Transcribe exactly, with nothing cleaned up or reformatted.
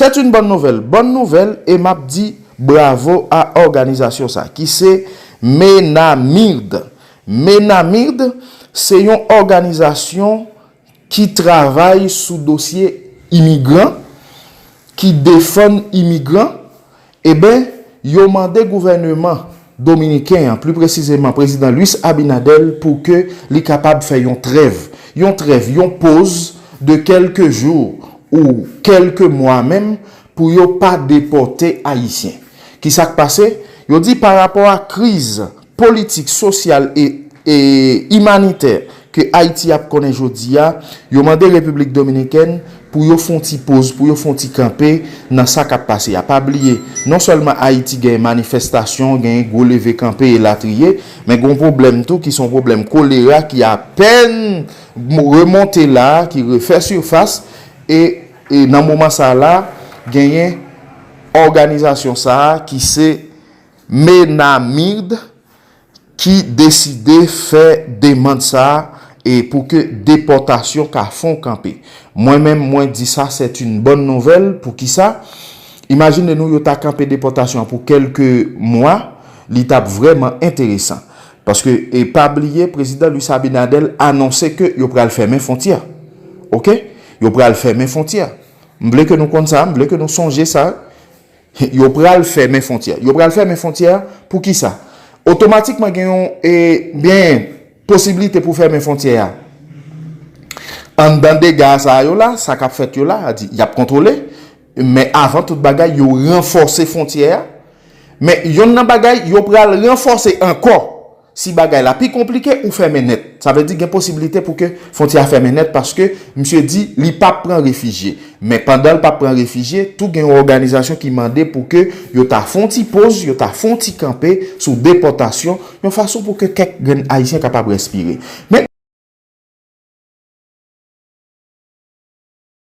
C'est une bonne nouvelle. Bòn nouvèl, e m ap di bravo a òganizasyon sa, ki se MENAMIRD. MENAMIRD, se yon òganizasyon ki travay sou dosye imigran, ki defann imigran, eben, yo mande gouvènman dominiken an, pli presizeman prezidan Luis Abinader, pou ke li kapab fè yon trèv, yon trèv, yon poz de kèlke jou ou kèlke mwa menm, pou yo pa depòte Ayisyen. Ki sa k pase? Yo di pa rapò a kriz politik, sosyal e, e imanitè ke Ayiti ap konnen jodi a, yo mande Repiblik Dominikèn pou yo fè yon ti poz, pou yo fè yon ti kanpe nan sa k ap pase a. Pa bliye, non sèlman Ayiti gen manifestasyon, gen gwo leve kanpe elatriye, men gen yon pwoblèm tou ki se yon pwoblèm kolera ki apèn remonte la, ki refè sifas, e, e nan moman sa la, genyen òganizasyon sa a ki se MENAMIRD ki deside fè demann sa a e pou ke depòtasyon ka fè yon kanpe. Mwen menm, mwen di sa, c'est une bonne nouvelle. Poukisa? Imajine nou, yo ta kanpe depòtasyon an pou kèlke mwa, li t ap vrèman enteresan. Paske, e pa bliye, prezidan Luis Abinader anonse ke yo pral fèmen fwontyè. Oke? Yo pral fèmen fwontyè. M vle ke nou konn sa, m vle ke nou sonje sa. Yo pral fèmen fwontyè. Yo pral fèmen fwontyè a pou ki sa? Otomatikman gen yon, e, gen posiblite pou fèmen fwontyè a. Anndan dega sa yo la, sa k ap fèt yo la, a di, y ap kontwole. Men avan tout bagay, yo ranfòse fwontyè a. Men yonn nan bagay, yo pral ranfòse ankò. Si bagay la pi konplike, ou fèmen nèt. Sa vle di gen posiblite pou ke fwontyè a fèmen nèt paske misye di li p ap pran refijye. Men pandan l p ap pran refijye, tou gen yon òganizasyon ki mande pou ke yo ta fè yon ti poz, yo ta fè yon ti kanpe sou depòtasyon, yon fason pou ke kèk grenn Ayisyen kapab respire. Men